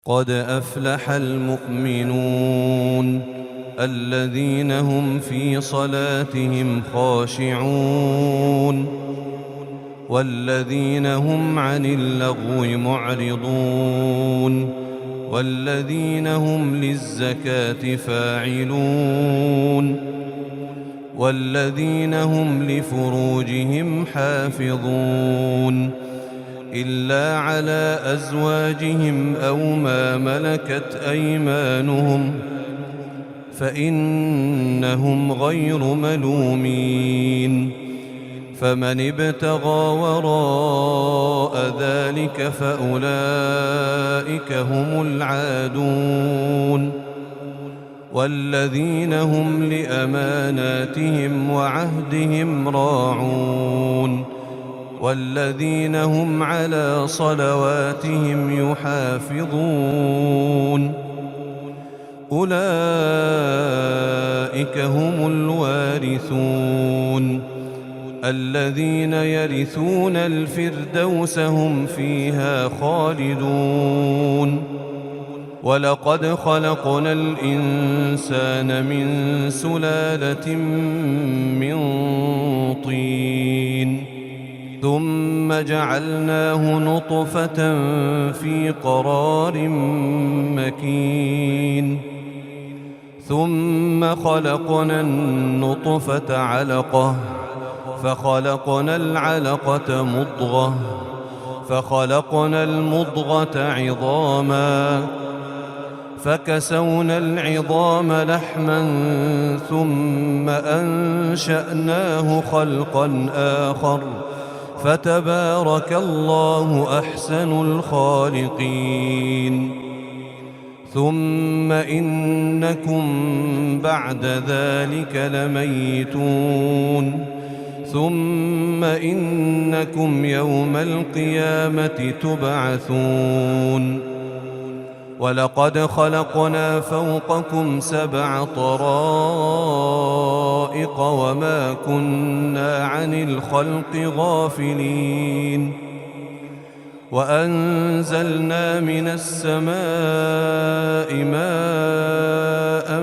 قد أفلح المؤمنون الذين هم في صلاتهم خاشعون والذين هم عن اللغو معرضون والذين هم للزكاة فاعلون والذين هم لفروجهم حافظون إلا على أزواجهم أو ما ملكت أيمانهم فإنهم غير ملومين فمن ابتغى وراء ذلك فأولئك هم العادون والذين هم لأماناتهم وعهدهم راعون والذين هم على صلواتهم يحافظون أولئك هم الوارثون الذين يرثون الفردوس هم فيها خالدون ولقد خلقنا الإنسان من سلالة من طين ثم جعلناه نطفة في قرار مكين ثم خلقنا النطفة علقة فخلقنا العلقة مضغة فخلقنا المضغة عظاما فكسونا العظام لحما ثم أنشأناه خلقا آخر فتبارك الله أحسن الخالقين ثم إنكم بعد ذلك لميتون ثم إنكم يوم القيامة تبعثون ولقد خلقنا فوقكم 7 طرائق وما كنا عن الخلق غافلين وأنزلنا من السماء ماء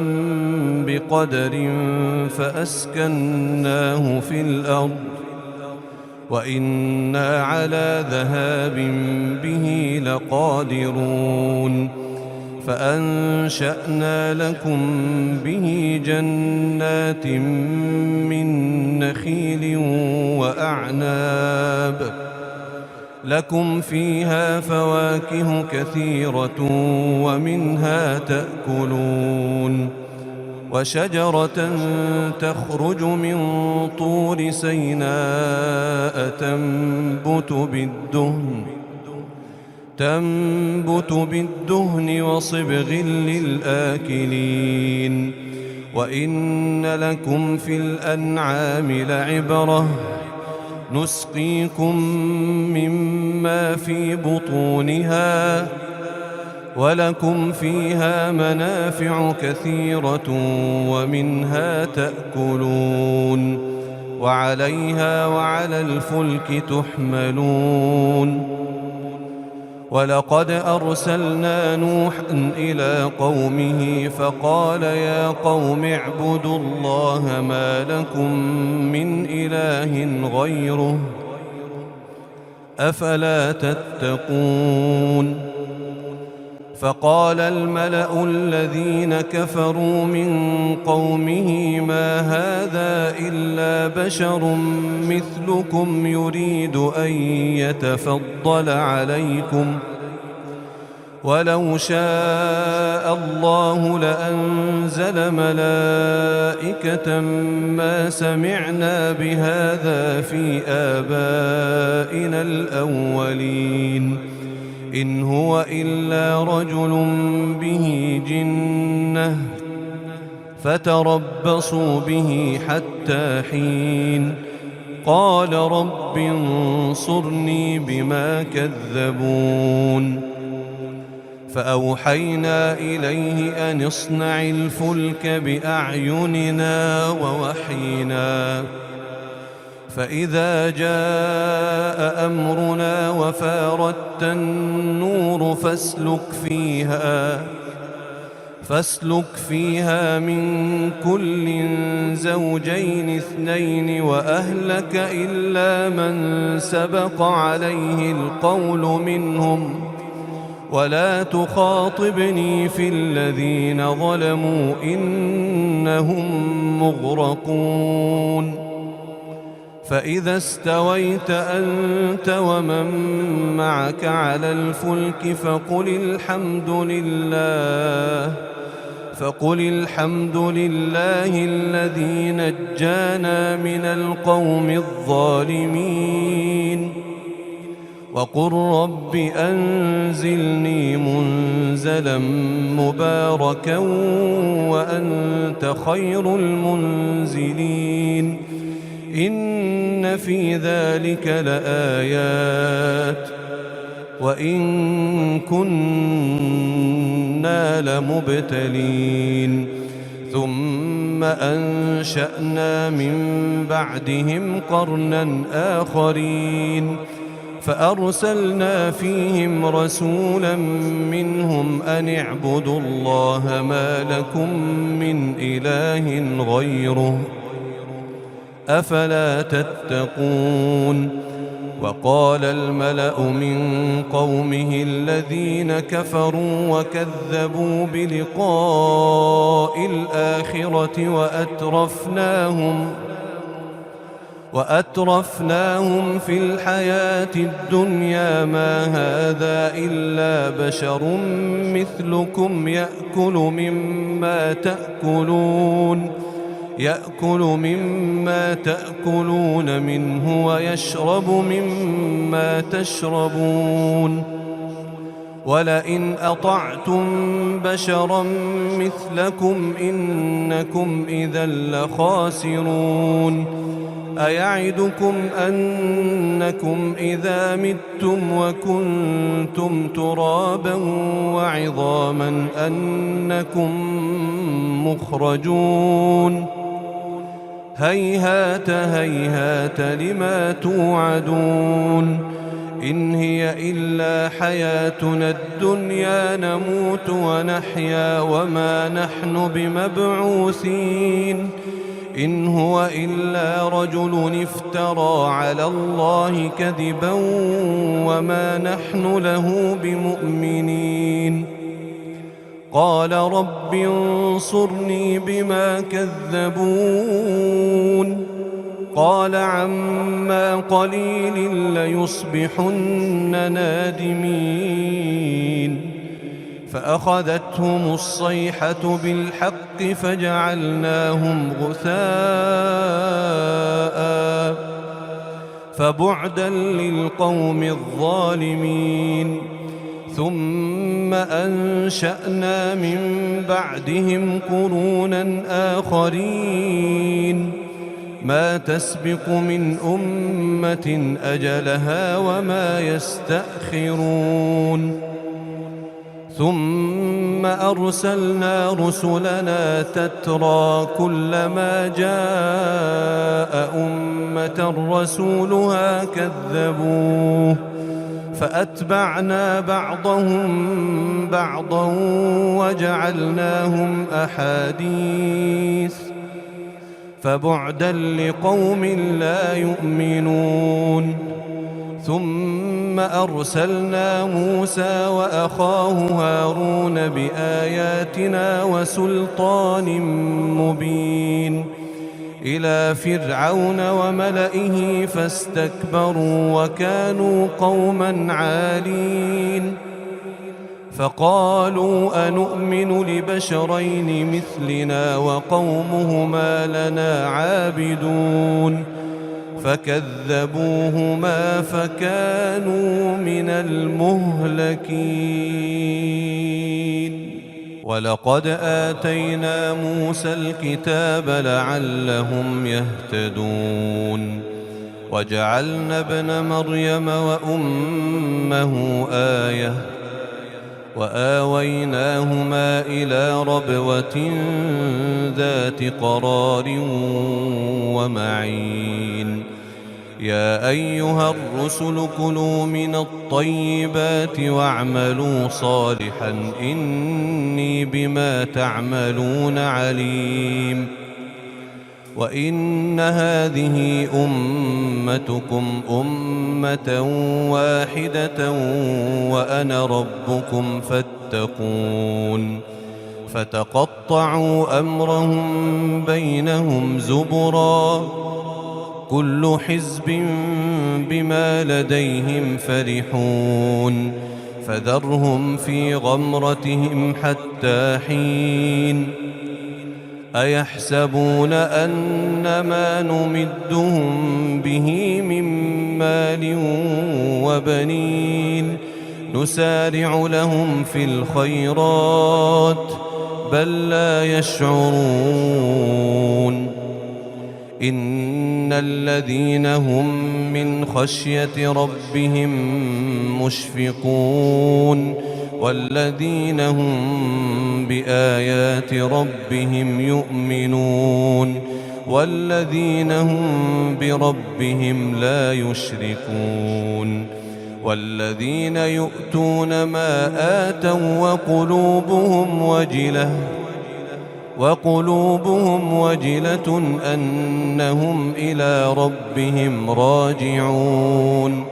بقدر فأسكناه في الأرض وإنا على ذهاب به لقادرون فأنشأنا لكم به جنات من نخيل وأعناب لكم فيها فواكه كثيرة ومنها تأكلون وشجرة تخرج من طور سيناء تنبت بالدهن وصبغ للآكلين وإن لكم في الأنعام لعبرة نسقيكم مما في بطونها ولكم فيها منافع كثيرة ومنها تأكلون وعليها وعلى الفلك تحملون ولقد أرسلنا نوحا إلى قومه فقال يا قوم اعبدوا الله ما لكم من إله غيره أفلا تتقون فقال الملأ الذين كفروا من قومه ما هذا إلا بشر مثلكم يريد أن يتفضل عليكم ولو شاء الله لأنزل ملائكة ما سمعنا بهذا في آبائنا الأولين إن هو إلا رجل به جنة فتربصوا به حتى حين قال رب انصرني بما كذبون فأوحينا إليه أن اصنع الفلك بأعيننا ووحينا فإذا جاء أمرنا وفاردت النور فاسلك فيها من كل زوجين اثنين وأهلك إلا من سبق عليه القول منهم ولا تخاطبني في الذين ظلموا إنهم مغرقون فإذا استويت أنت ومن معك على الفلك فقل الحمد لله الذي نجانا من القوم الظالمين وقل رب أنزلني منزلا مباركا وأنت خير المنزلين إن في ذلك لآيات وإن كنا لمبتلين ثم أنشأنا من بعدهم قرنا آخرين فأرسلنا فيهم رسولا منهم أن اعبدوا الله ما لكم من إله غيره أفلا تتقون وقال الملأ من قومه الذين كفروا وكذبوا بلقاء الآخرة وأترفناهم في الحياة الدنيا ما هذا إلا بشر مثلكم يأكل مما تأكلون منه ويشرب مما تشربون ولئن أطعتم بشرا مثلكم إنكم إذا لخاسرون أيعدكم أنكم إذا متم وكنتم ترابا وعظاما أنكم مخرجون هيهات هيهات لما توعدون إن هي إلا حياتنا الدنيا نموت ونحيا وما نحن بمبعوثين إن هو إلا رجل افترى على الله كذبا وما نحن له بمؤمنين قال رب انصرني بما كذبون قال عما قليل ليصبحن نادمين فأخذتهم الصيحة بالحق فجعلناهم غثاء فبعدا للقوم الظالمين ثم أنشأنا من بعدهم قرونا آخرين ما تسبق من أمة أجلها وما يستأخرون ثم أرسلنا رسلنا تترى كلما جاء أمة رسولها كذبوه فأتبعنا بعضهم بعضا وجعلناهم أحاديث فبعدا لقوم لا يؤمنون ثم أرسلنا موسى وأخاه هارون بآياتنا وسلطان مبين إلى فرعون وملئه فاستكبروا وكانوا قوما عالين فقالوا أنؤمن لبشرين مثلنا وقومهما لنا عابدون فكذبوهما فكانوا من المهلكين ولقد آتينا موسى الكتاب لعلهم يهتدون وجعلنا ابن مريم وأمه آية وآويناهما إلى ربوة ذات قرار ومعين يا أيها الرسل كلوا من الطيبات واعملوا صالحا إني بما تعملون عليم. وإن هذه أمتكم أمة واحدة وأنا ربكم فاتقون. فتقطعوا أمرهم بينهم زبرا كل حزب بما لديهم فرحون. فذرهم في غمرتهم حتى حين. أيحسبون أن ما نمدهم به من مال وبنين نسارع لهم في الخيرات بل لا يشعرون. إن الذين هم من خشية ربهم مشفقون والذين هم بآيات ربهم يؤمنون والذين هم بربهم لا يشركون. والذين يؤتون ما آتوا وقلوبهم وجلة أنهم إلى ربهم راجعون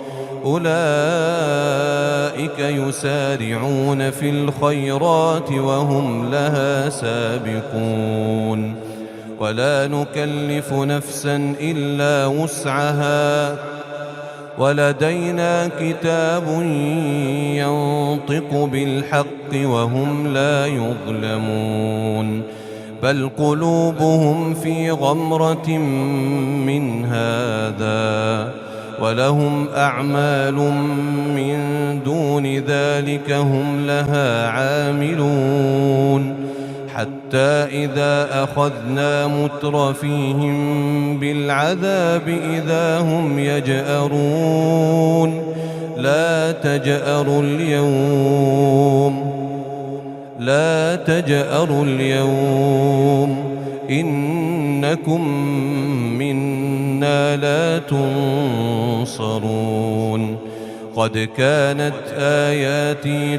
أولئك يسارعون في الخيرات وهم لها سابقون. ولا نكلف نفسا إلا وسعها ولدينا كتاب ينطق بالحق وهم لا يظلمون. بل قلوبهم في غمرة من هذا ولهم أعمال من دون ذلك هم لها عاملون. حتى إذا أخذنا مترفيهم بالعذاب إذا هم يجأرون. لا تجأروا اليوم إنكم منا لا تنصرون. قد كانت آياتي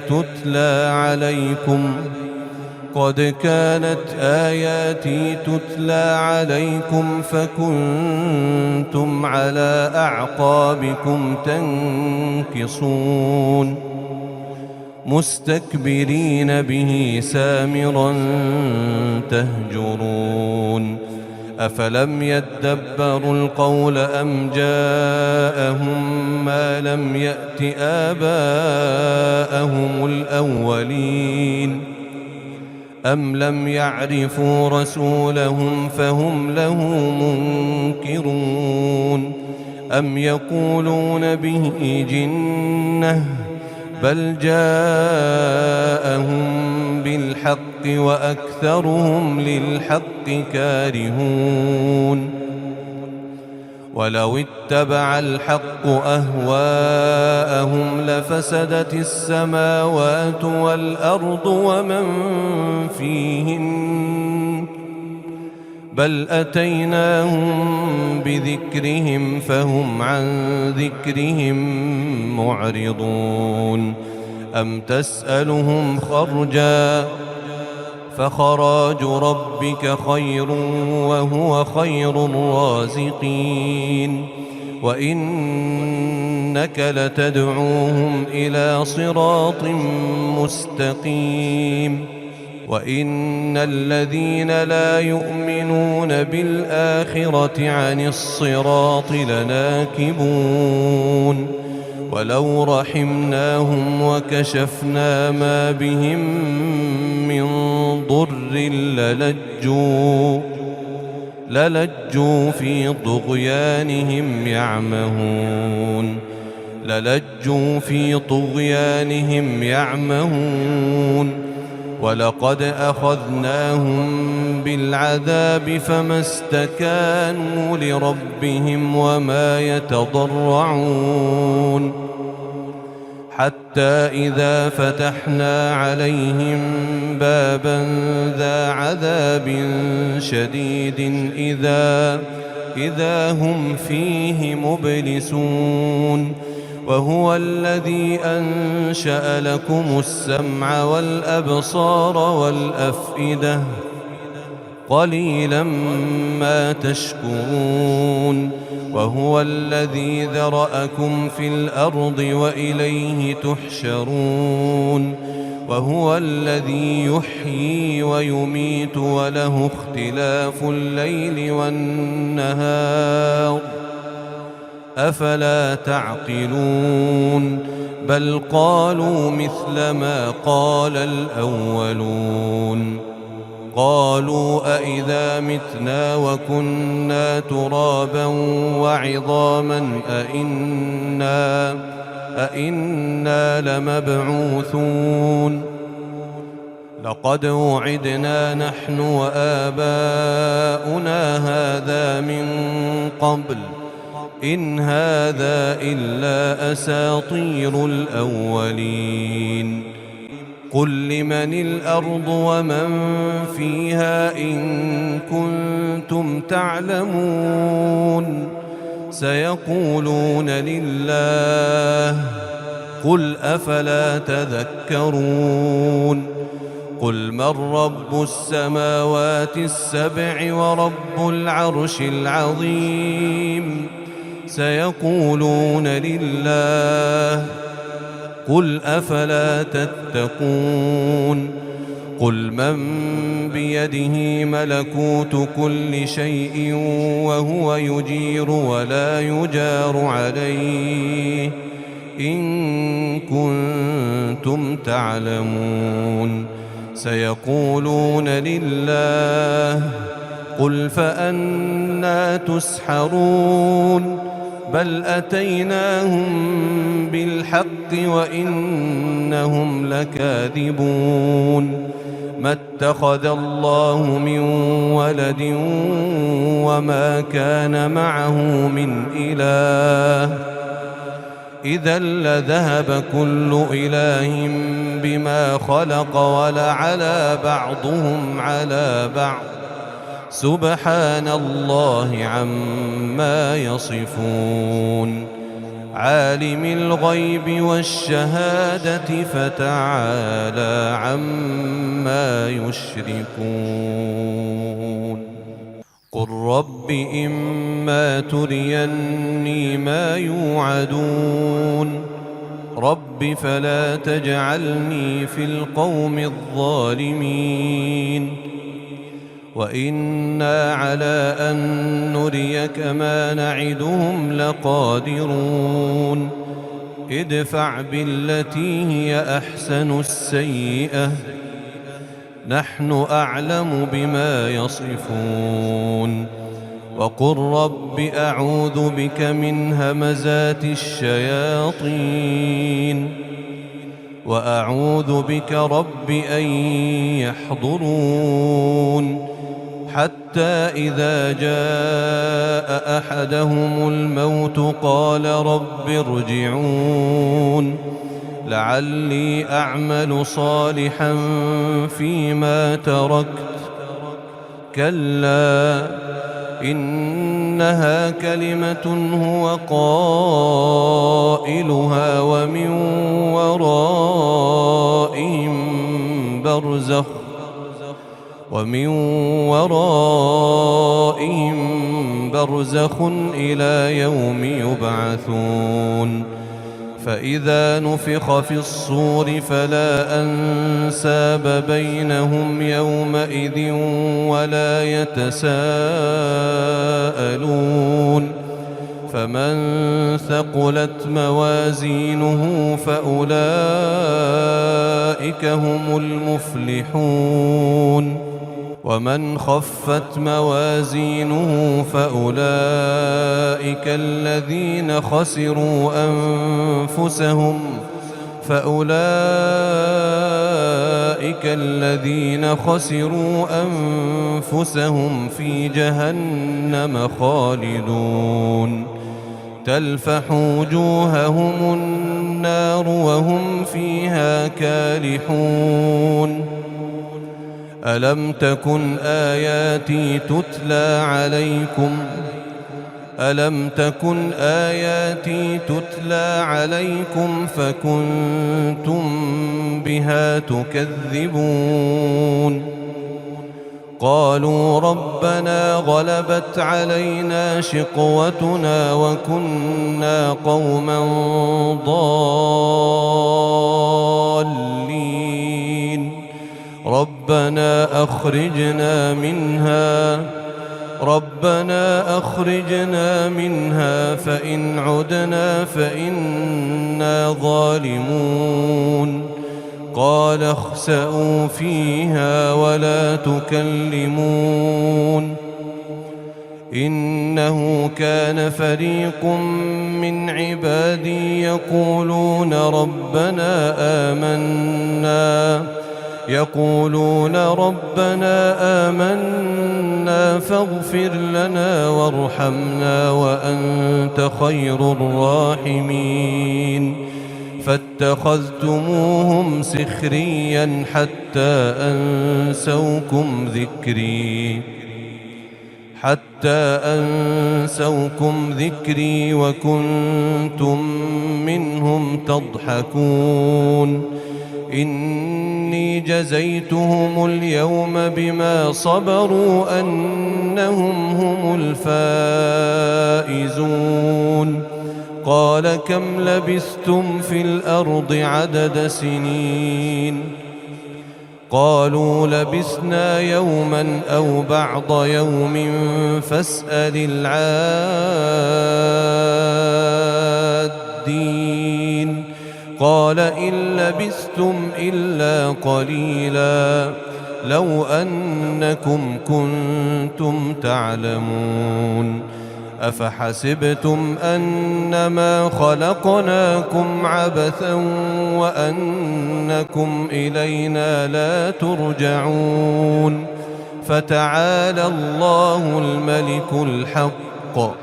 تتلى عليكم فكنتم على أعقابكم تنكصون مستكبرين به سامرا تهجرون. أفلم يدبروا القول أم جاءهم ما لم يأت آباءهم الأولين أم لم يعرفوا رسولهم فهم له منكرون. أم يقولون به جنة بل جاءهم بالحق وأكثرهم للحق كارهون. ولو اتبع الحق أهواءهم لفسدت السماوات والأرض ومن فيهن بل أتيناهم بذكرهم فهم عن ذكرهم معرضون. أم تسألهم خرجا فخراج ربك خير وهو خير الرازقين. وإنك لتدعوهم إلى صراط مستقيم. وإن الذين لا يؤمنون بالآخرة عن الصراط لناكبون. ولو رحمناهم وكشفنا ما بهم من ضر للجوا في طغيانهم يعمهون. ولقد أخذناهم بالعذاب فما استكانوا لربهم وما يتضرعون. حتى إذا فتحنا عليهم بابا ذا عذاب شديد إذا هم فيه مبلسون وهو الذي أنشأ لكم السمع والأبصار والأفئدة قليلا ما تشكرون وهو الذي ذرأكم في الأرض وإليه تحشرون وهو الذي يحيي ويميت وله اختلاف الليل والنهار أفلا تعقلون بل قالوا مثل ما قال الأولون قالوا أئذا متنا وكنا ترابا وعظاما أئنا لمبعوثون لقد وعدنا نحن وآباؤنا هذا من قبل إن هذا إلا أساطير الأولين قل لمن الأرض ومن فيها إن كنتم تعلمون سيقولون لله قل أفلا تذكرون قل من رب السماوات السبع ورب العرش العظيم سيقولون لله قل أفلا تتقون قل من بيده ملكوت كل شيء وهو يجير ولا يجار عليه إن كنتم تعلمون سيقولون لله قل فأنى تسحرون بل أتيناهم بالحق وإنهم لكاذبون ما اتخذ الله من ولد وما كان معه من إله إذا لذهب كل إله بما خلق ولعلى بعضهم على بعض سبحان الله عما يصفون عالم الغيب والشهادة فتعالى عما يشركون قل رب إما تريني ما يوعدون رب فلا تجعلني في القوم الظالمين وإنا على أن نريك ما نعدهم لقادرون ادفع بالتي هي أحسن السيئة نحن أعلم بما يصفون وقل رب أعوذ بك من همزات الشياطين وأعوذ بك رب أن يحضرون حتى إذا جاء أحدهم الموت قال رب ارجعون لعلي أعمل صالحا فيما تركت كلا إنها كلمة هو قائلها ومن ورائهم برزخ إلى يوم يبعثون فإذا نفخ في الصور فلا أنساب بينهم يومئذ ولا يتساءلون فمن ثقلت موازينه فأولئك هم المفلحون ومن خفت موازينه فأولئك الذين خسروا أنفسهم في جهنم خالدون تلفح وجوههم النار وهم فيها كالحون ألم تكن آياتي تتلى عليكم ألم تكن آياتي تتلى عليكم فكنتم بها تكذبون قالوا ربنا غلبت علينا شقوتنا وكنا قوما ضالين ربنا أخرجنا منها فإن عدنا فإنا ظالمون قال اخسئوا فيها ولا تكلمون إنه كان فريق من عبادي يقولون ربنا آمنا فاغفر لنا وارحمنا وأنت خير الراحمين فاتخذتموهم سخريا حتى أنسوكم ذكري وكنتم منهم تضحكون إني جزيتهم اليوم بما صبروا أنهم هم الفائزون قال كم لبثتم في الأرض عدد سنين قالوا لبثنا يوما أو بعض يوم فاسأل العادين قال إن لبثتم إلا قليلا لو أنكم كنتم تعلمون أفحسبتم أنما خلقناكم عبثا وأنكم إلينا لا ترجعون فتعالى الله الملك الحق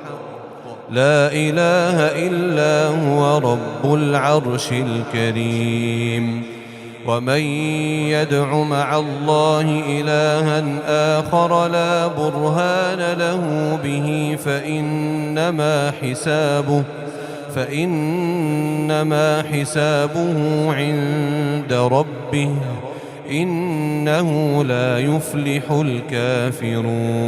لا إله إلا هو رب العرش الكريم ومن يدع مع الله إلها آخر لا برهان له به فإنما حسابه عند ربه إنه لا يفلح الكافرون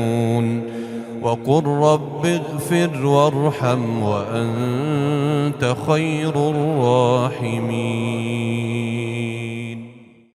وقل رب اغفر وارحم وأنت خير الراحمين